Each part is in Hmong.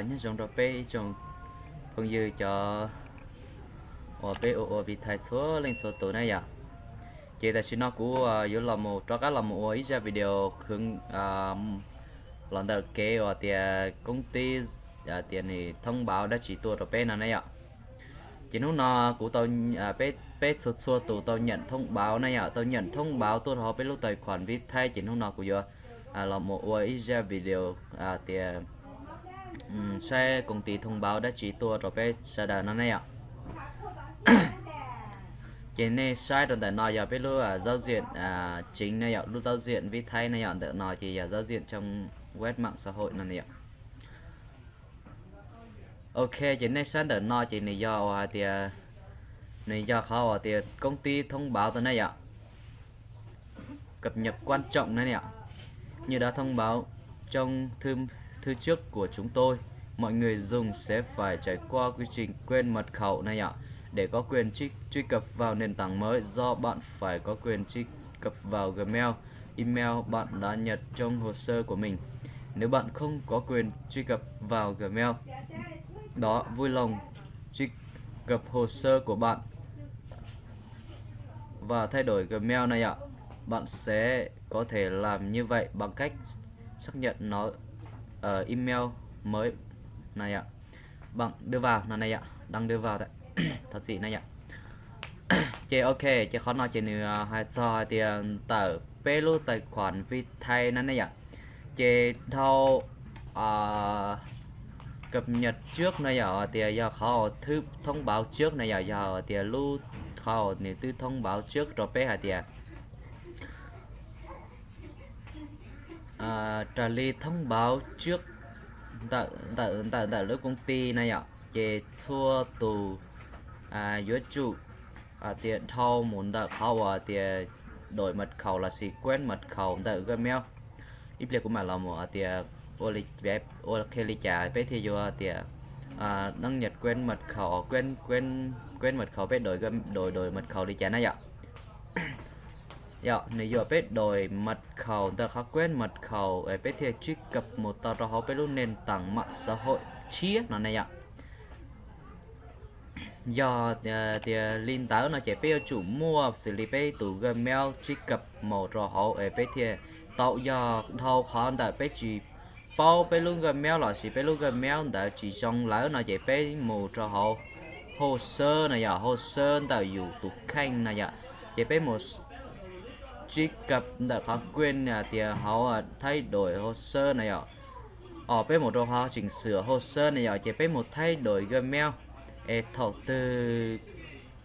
Nyob zoo rau peb ib tsoom phooj ywg cov uas peb ua ua Vitae txhua leej txhua tus na yom. Ces tam sim no kuv yuav los mus rov qab los mus ua ib zaj video khwv los ntawm kev uas tias koob tib tias nws thoob npauv dab tsi tuaj rau peb no na yom. Ces hnub no kuv tau, peb txhua txhua tus tau nyeem thoob npauv na yom, tau nyeem thoob npauv tuaj rau hauv peb lub tais khuam Vitae, ces hnub no kuv yuav los mus ua ib zaj video tias saib koom tis thoob npauv dab tsi tuaj rau peb sawv daws no ne yom. Ces nej saib rau ntawm no yog peb lub zauv ziam tsev ne yom, lub zauv ziam Vitae ne yom, ntawm no ces yog zauv ziam tsoo web mam xav hauj no ne yom. Ok, ces nej saib ntawm no ces nws yog uas hais tias, nws yog qhov uas tias koom tis thoob npauv tau ne yom. Cập nhật quan trọng này ạ. Như đã thông báo trong thư, thư trước của chúng tôi, mọi người dùng sẽ phải trải qua quy trình quên mật khẩu này ạ. Để có quyền truy, truy cập vào nền tảng mới do bạn phải có quyền truy cập vào Gmail, email bạn đã nhập trong hồ sơ của mình. Nếu bạn không có quyền truy cập vào Gmail, đó vui lòng truy cập hồ sơ của bạn và thay đổi Gmail này ạ. Bạn sẽ có thể làm như vậy bằng cách xác nhận nó ở email mới này ạ. Bạn đưa vào nó này ạ, đăng đưa vào tại thọ txim này ạ. Ces ok, ces qhov no ces nws hais txog hais tias ntawm peb lub tais khuam Vitae na ne yom. Ces dhau cập nhật trước no yom, tias yog qhov thoob npauv trước no yom, yog tias lub qhov nws twb thoob npauv trước rau peb hais tias raws li thoob npauv trước ntawm ntawm lub koom tis na yom, ces txhua tus yuav tsum tias dhau mus ntawm qhov uas tias đổi mật khẩu lossis quên mật khẩu ntawm Gmail. Ib pliag kuv mam los mus tias ua qhia li cas peb thiaj yuav tias đăng nhập quên mật khẩu, quên mật khẩu peb đổi, đổi mật khẩu li cas na yom. Yog nws yuam peb đổi mật khẩu ntawm qhov quên mật khẩu peb thiaj truy cập mus tau rau hauv peb lub nền tảng mạng xã hội tshiab no ne yom. Yog tias li ntawd no ces peb yuav tsum muaj xws li peb tus Gmail truy cập mus rau hauv es peb thiaj tau, yog dhau qhov ntawm peb tsis paub peb lub Gmail lossis peb lub Gmail ntawd tsis zoo lawm no ces peb mus rau hauv hồ sơ no yom, hồ sơ ntawm yus tus kheej no yom, ces peb mus truy cập ntawm qhov quên tias hauv thay đổi hồ sơ no yom. Os, peb mus rau qhov chỉnh sửa hồ sơ no yom, ces peb mus thay đổi Gmail. Es thaum twg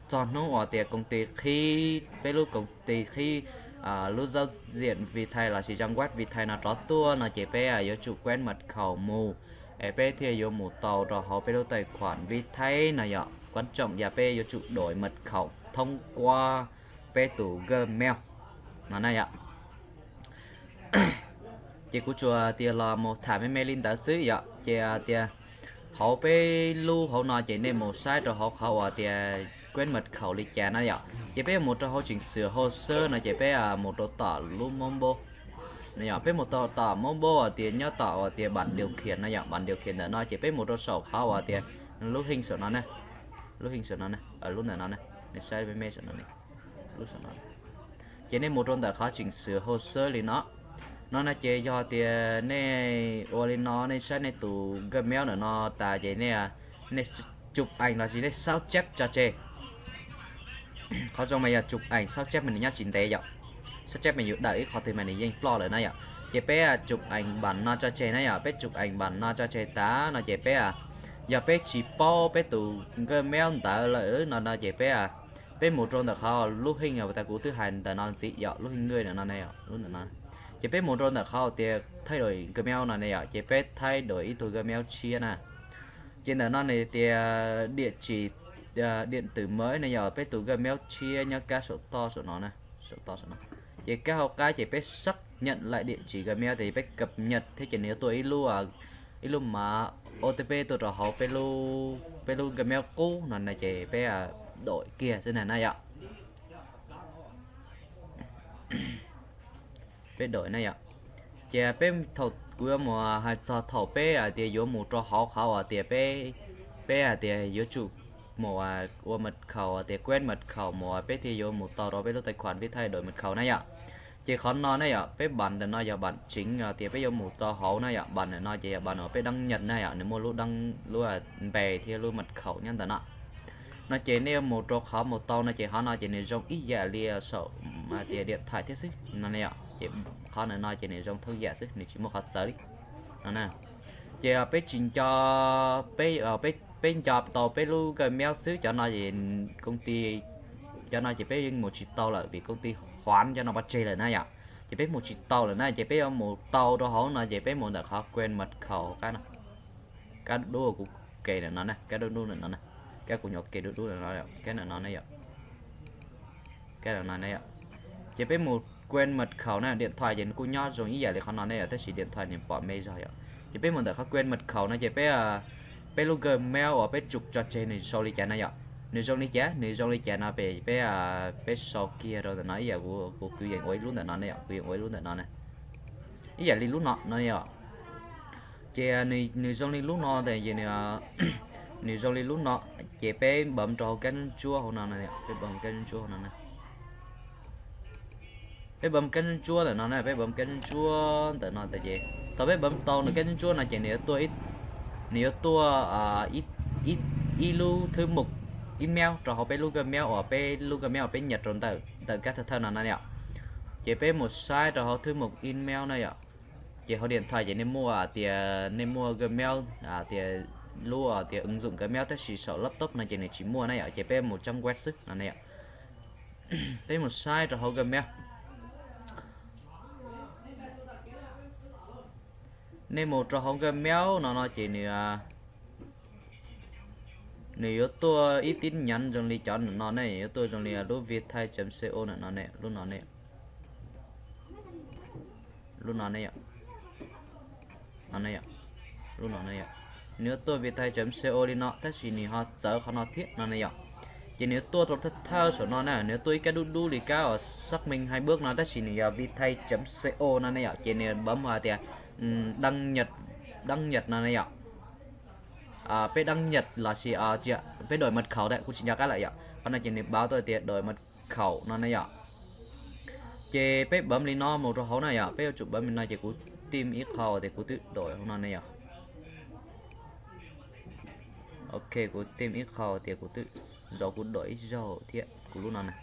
txog hnub uas tias koom tis qhib, peb lub koom tis qhib lub giao diện Vitae lossis trang web Vitae no rov tuaj no ces peb yuav tsum quên mật khẩu mus, es peb thiaj yuav mus tau rau hauv peb lub tài khoản Vitae no yom. Quan trọng yog peb yuav tsum đổi mật khẩu thông qua peb tus Gmail no na yom. Ces kuv tsuas tias los mus tham me me li ntawd xwb yom. Ces tias hauv peb lub hauv no ces nej mus saib rau hauv qhov uas tias quên mật khẩu li cas na yom. Ces peb mus rau hauv chỉnh sửa hồ sơ no ces peb mus rau tom lub mauj npau no yom, peb mus rau tom mauj npau uas tias nyob tom uas tias bản điều khiển no yom, bản điều khiển ntawm no ces peb mus rau saum qhov uas tias lub hình saum no ne, lub hình saum no ne, lub ntawm no ne, nej saib me me saum no ne, lub saum no. Ces nej mus rau ntawm qhov chỉnh sửa hồ sơ li no. No no ces yog tias nej ua li no nej saib nej tus Gmail ntawm no tas ces nej, nej chụp ảnh lossis nej sao chép tso tseg. Qhov zoo mas yog chụp ảnh, sao chép mas nws nyob tsis ntev yom. Sao chép mas yus dawm ib qho twg mas nws yeej ploj lawm na yom. Ces peb chụp ảnh bản no tso tseg na yom, peb chụp ảnh bản no tso tseg tas no ces peb, yog peb tsis paub peb tus Gmail ntawd lawm no no ces peb, peb mus rau ntawm qhov lub hình uas tas kuv twb hais ntawm no ntxiv yom, lub hình người ntawm no ne yom, lub ntawm no. Ces peb mus rau ntawm qhov tias thay đổi Gmail no ne yom, ces peb thay đổi ib tug Gmail tshiab na. Ces ntawm no nws tias địa chỉ điện tử mới no yog peb tus Gmail tshiab nyob kab saum toj saum no, saum toj saum no. Ces kab hauv qab ces peb xác nhận lại địa chỉ Gmail tias peb cập nhật thiab ces nws yuav tuaj ib lub, ib lub mã O T P tuaj rau hauv peb lub Gmail qub no ces peb đổi kiag xwb na yom. Peb đổi na yom. Ces peb thaum Kuv yuav mus hais txog thaum peb hais tias yuav mus rau hauv qhov uas tias peb, peb hais tias yuav tsum mus ua mật khẩu tias quên mật khẩu mus peb thiaj yuav mus tau rau peb lub tài khoản Vitae đổi mật khẩu na yom. Ces qhov no ne yom, peb bản ntawm no yog bản chính tias peb yuav mus tau hauv na yom, bản ntawm no ces yog bản uas peb đăng nhập na yom, nws muaj lub đăng, lub npe thiab lub mật khẩu nyob ntawm no. No ces nej yuav mus rau qhov mus tau no ces qhov no ces nws zoo ib yam li saum hais tias điện thoại thiab xwb no ne yom. Ces qhov ntawm no ces nws zoo thooj yam xwb, nws tsis muaj qhov txawv li no na. Ces peb tsis nco, peb, peb nco tau peb lub Gmail xwb, cov no es công ty, cov no ces peb yeej mus tsis tau lawm vim công ty hoán cov no pov tseg lawm na yom. Ces peb mus tsis tau lawm na, ces peb yuav mus tau rau hauv no ces peb mus ntawm qhov quên mật khẩu qab no, kab dub kuv ke ntawm no na, kab dub dub ntawm no na, kab kuv nyuam ke dub dub ntawm no, kab ntawm no ne yom. Kab ntawm no ne yom. Ces peb mus quên mật khẩu na, điện thoại ces nws kuj nyob zoo ib yam li qhov no ne yom, tab sis điện thoại nws pom me zog yom. Ces peb mus ntawm qhov quên mật khẩu no ces peb, peb lub Gmail uas peb tsum tso tseg nws zoo li cas na yom. Nws zoo li cas, nws zoo li cas no peb, peb, peb sau kiag rau ntawm no ib yam, kuv kwv yees ua ib lub ntawm no ne yom, kwv yees ua ib lub ntawm no na. Ib yam li lub no no yom. Ces nws zoo li lub no ntag, nws zoo li lub no, ces peb bấm rau hauv kab ntsuab ntsuab hauv no, peb bấm kab ntsuab ntsuab hauv no na. Peb bấm kab ntsuab ntsuab ntawm no na, peb bấm kab ntsuab ntsuab ntawm no tas ces thaum peb bấm tau nws kab ntsuab ntsuab no ces nws yuav tuaj, nws yuav tuaj ib lub thư mục email rau hauv peb lub Gmail uas peb lub Gmail uas peb nhập rau ntawm, ntawm kab thawj thawj no na yom. Ces peb mus saib rau hauv thư mục email na yom. Ces hauv điện thoại ces nej muaj tias nej muaj Gmail, tias lub tias ứng dụng Gmail tab sis saum laptop no ces nws tsis muaj na yom, ces peb mus trang web xwb no na yom. Peb mus saib rau hauv Gmail. Nej mus rau hauv Gmail no no ces nws, nws yuav tuaj ib tin nhắn zoo li cov no ne, yuav tuaj zoo li lub viettel chấm co ntawm no ne, lub no ne, lub no ne yom. Lub no ne yom, nws yuav tuaj viettel chấm co li no tab sis nws ho txawv qhov no thiab no ne yom. Ces nws yuav tuaj rau thawj thawj saum no na, nws yuav tuaj ib kab dub dub li kab uas xác minh hai bước no tab sis nws yog viettel chấm co no ne yom, ces nws bấm hais tias đăng nhập, đăng nhập no ne yom. Peb đăng nhập los sis peb đổi mật khẩu ntag, kuv tsis nco qab lawm yom. Qhov no ces nws báo tuaj tias đổi mật khẩu no ne yom. Ces peb bấm li no mus rau hauv na yom, peb yuav tsum bấm li no ces kuv tìm ib qho tias kuv twb đổi hauv no ne yom. Ok, kuv tìm ib qho tias kuv twb, zaum kuv đổi ib zaug thiab kuv lub no na.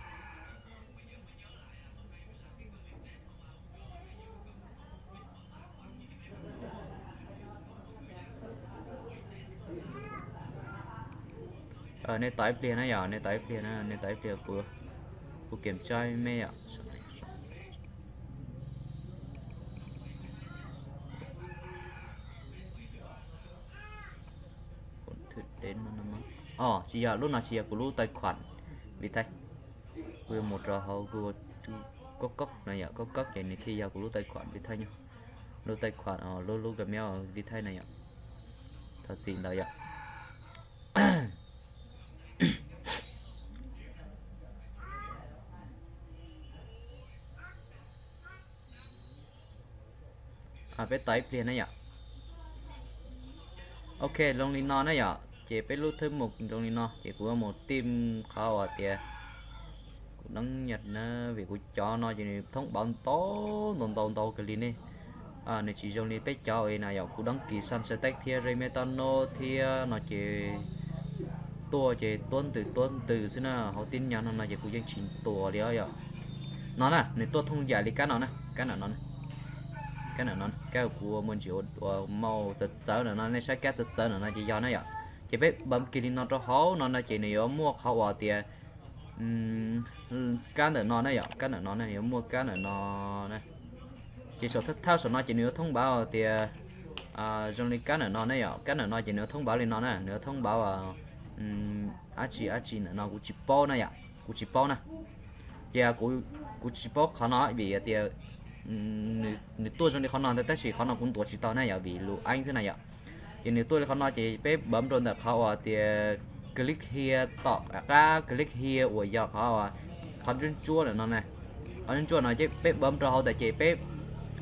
Nej tos ib pliag na yom, nej tos ib pliag na, nej tos ib pliag kuv, kuv kiểm tra mej yom. Tsis yog, lub no tsis yog kuv lub tài khoản Vitae. Kuv yuav mus rau hauv Google, Cốc Cốc no yom, Cốc Cốc ces nws thiaj yog kuv lub tài khoản Vitae nyob. Lub tài khoản, lub, lub Gmail Vitae no yom. Thov txim ntawd yom. Peb tos ib pliag na yom. Ok, zoo li no na yom, ces peb lub thawj mus zoo li no ces kuv mus tìm qhov uas tias kuv đăng nhập na, vim kuv cov no ces nws thông báo ntau ntau ntau ntau kawg li ne. Nws tsis zoo li peb cov uas na yom, kuv đăng ký sàn Sbertech thiab Remetano thiab no ces tuaj ces tuab ntws tuab ntws xwb na, hauv tin nhắn no no ces kuv yeej tsis tuaj li os yom. No na, nws tuaj thông báo li kab no na, kab ntawm no, kab ntawm no, kab kuv ua mus ntsis ua mau txawv txawv ntawm no, nej saib kab txawv txawv ntawm no ces yog na yom. Ces peb bấm kiag li no rau hauv no no ces nws yuav muaj qhov uas tias kab ntawm no na yom, kab ntawm no na, yuav muaj kab ntawm no na. Ces saum thawj thawj saum no ces nws yuav thông báo tias zoo li kab ntawm no na yom, kab ntawm no ces nws yuav thông báo li no na, nws yuav thông báo dab tsi dab tsi ntawm no kuv tsis paub na yom, kuv tsis paub na. Ces kuv tsis paub qhov no vim tias nws tuaj zoo li qhov no ntag tab sis qhov no kuv ntuas tsis tau na yom vim lus Anh xwb na yom. Ces nws tuaj li qhov no ces peb bấm rau ntawm qhov uas tias click here tom qab click here uas yog qhov, qhov ntsuab ntsuab ntawm no na. Qhov ntsuab ntsuab no ces peb bấm rau hauv ntawd ces peb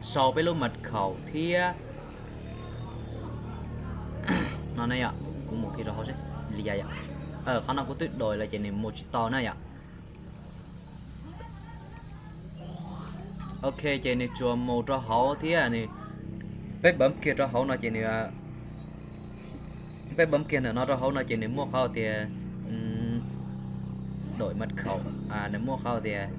sau peb lub mật khẩu thiab No ne yom, kuv mus kiag rau hauv seb li cas yom. Qhov no kuv twb đổi lawm ces nws mus tsis tau na yom. Ok, ces nws tsuas mus rau hauv thiab nws, peb bấm kiag rau hauv no ces nws, peb bấm kiag ntawm no rau hauv no ces nws muaj qhov tias đổi mật khẩu, nws muaj qhov tias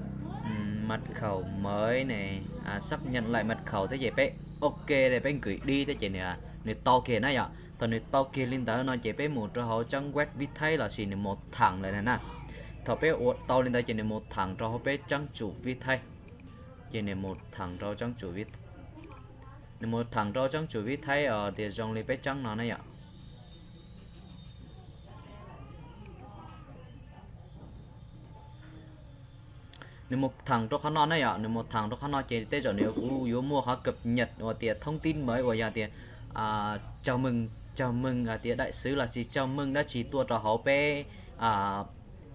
mật khẩu mới ne, xác nhận lại mật khẩu thiab ces peb ok, peb gửi đi thiab ces nws, nws tau kiag na yom. Thaum nws tau kiag li ntawd no ces peb mus rau hauv trang web Vitae lossis nws mus thẳng lawm na. Thaum peb ua tau li ntawd ces nws mus thẳng rau hauv peb trang chủ Vitae. Ces nws mus thẳng rau trang chủ Vitae, nws mus thẳng rau trang chủ Vitae os, tias zoo li peb trang no na yom. Nws mus thẳng rau qhov no na yom, nws mus thẳng rau qhov no ces tej zaum nws kuj yuav muaj qhov cập nhật uas tias thông tin mới uas yog tias chào mừng, chào mừng tias đại sứ lossis chào mừng dab tsi tuaj rau hauv peb,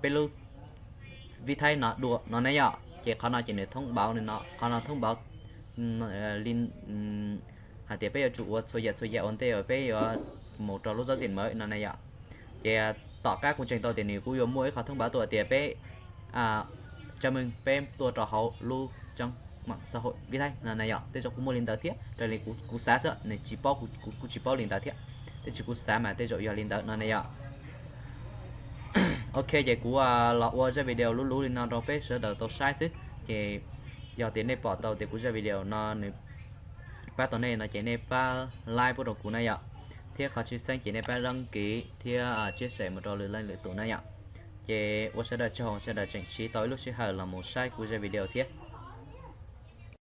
peb lub Vitae no dua no ne yom. Ces qhov no ces nws thông báo li no, qhov no thông báo li hais tias peb yuav tsum ua txhua yam txhua yam ua ntej uas peb yuav mus rau lub giao diện mới no ne yom. Ces tom qab kuv ntseeg tau tias nws kuj yuav muaj ib qho thông báo tuaj tias peb, chào mừng, peb tuaj rau hauv lub trang mạng xã hội Vitae no ne yom. Tej zaum kuj muaj li ntawd thiab, raws li kuv xav xwb, nws tsis paub, kuv tsis paub li ntawd thiab. Tab sis kuv xav mas tej zaum yog li ntawd no ne yom. Ok, ces kuv los ua zaj video luv luv li no rau peb sawv daws tau saib xwb. Ces yog tias nej pom tau tias kuv zaj video no nws pab tau nej no ces nej pab like pub rau kuv na yom. Thiab qhov tshwj xeeb ces nej pab đăng ký thiab chia sẻ mus rau lwm leej lwm tus na yom. Ces ua sawv daws tsaug, sawv daws tseem siv tau ib lub sij hawm los mus saib kuv zaj video thiab.